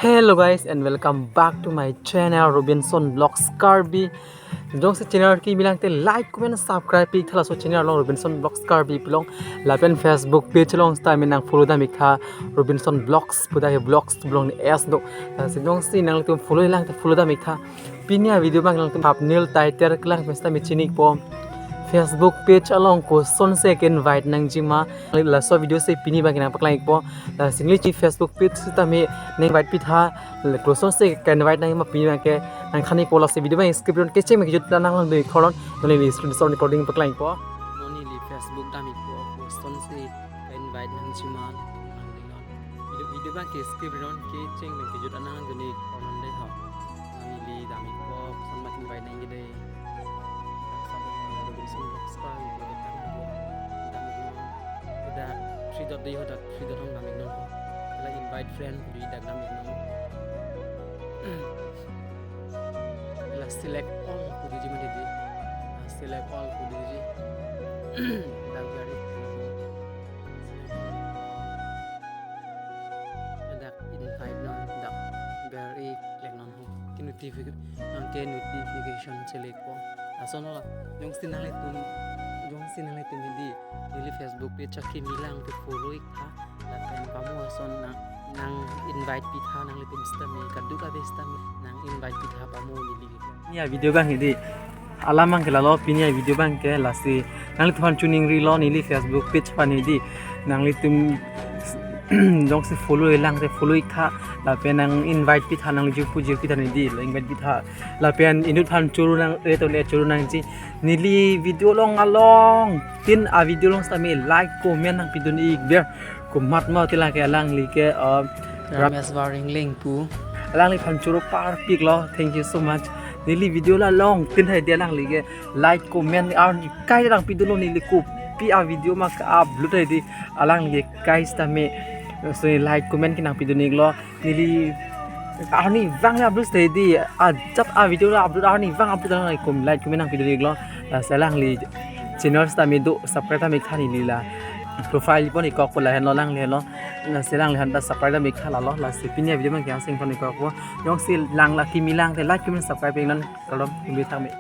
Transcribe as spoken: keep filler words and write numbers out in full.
Hello guys and welcome back to my channel Robinson Vlogs Karbi. Jongsi channel kimi lang te like, comment, subscribe pi tha, laso channel along Robinson Vlogs Karbi pu long. Lapen Facebook page along sitame nang follow dam ik tha, Robinson Vlogs pu ta he, vlogs pu long ni S do. Lasi jongsi nanglitum follow lang te follow dam ik tha. Pini a video abang nangtum thumbnail, title kelang pen sitame chini ikpo. Facebook page along kosonsi ke-invite nangji ma, laso video si pini abang nangpaklang ikpo. Lasi neli chi Facebook page sitame nang-invite pi tha, le kosonsi ke-invite nangji ma pini abang ke nangthan ikpo. Lasi video abang skip non, kecheng pen kejut an nanglang dun ik tha non. Non neli screen recording paklang ikpo. Non neli Facebook dam ikpo, kosonsi ke-invite nangji ma nang dei non. Video, video abang ke skip non, kecheng pen kejut an nanglang dun ik tha non dei ho. Non neli dam ikpo, koson ma ke-invite nangji dei. Laso abang Robinson Vlogs Karbi pu, dam iknon. Dak three dot dei ho, dak three dot hong dam iknon. La invite friend pu dei, dak dam iknon. La select all pu dei ji ma dei. La select all pu dei ji. Dak gari. Dak invite non, dak gari klek non ho. Ke notification, nang ke notification select ikpo. Lason lo, jongsi nanglitum, jongsi nanglitum hedi neli Facebook page akimi lang te follow ik tha, lapen pamo ason nang, nang-invite pi tha nanglitum sitame, kadokave sitame nang-invite pi tha pamo neli. Pini a video abang hedi, alam abang ke lalo, pini a video abang ke lasi nanglitum aphan choningrilo, neli Facebook page aphan hedi nanglitum jongsi follow lang te follow ik tha, lapen nang-invite pi tha, nangli jirpo jirpi tha hedi, la invite pi tha. Lapen inut aphan choro nang-re to le choro nangji. Neli video along along tin a video along sitame like, comment nangpi dun ik ber. Komat ma te lake, alangli ke, uh, Ramesh Waringling pu. Alangliphan choro parpik lo. Thank you so much. Neli video la long tin hedi alangli ke like, comment arni kai nangpi dun lo, neli kopi a video ma ka-upload hedi, alangli ke kai sitame. So like, comment ke nangpi dun ik lo. Neli arnivang upload hedi, ajat a video la upload, arnivang upload, alangli kom like, comment nangpi dun ik lo. Lasi alangli channel sitame do, subscribe dam ik tha, neli la profile pon ik kok pu lahenlo, alangli lo. Lasi alangliphan ta subscribe dam ik tha lalo. Lasi pini a video abang ke ansi ington ik kok pu. Jongsi lang la kimi lang te like, comment, subscribe ik non, kardom, tumbi thang me.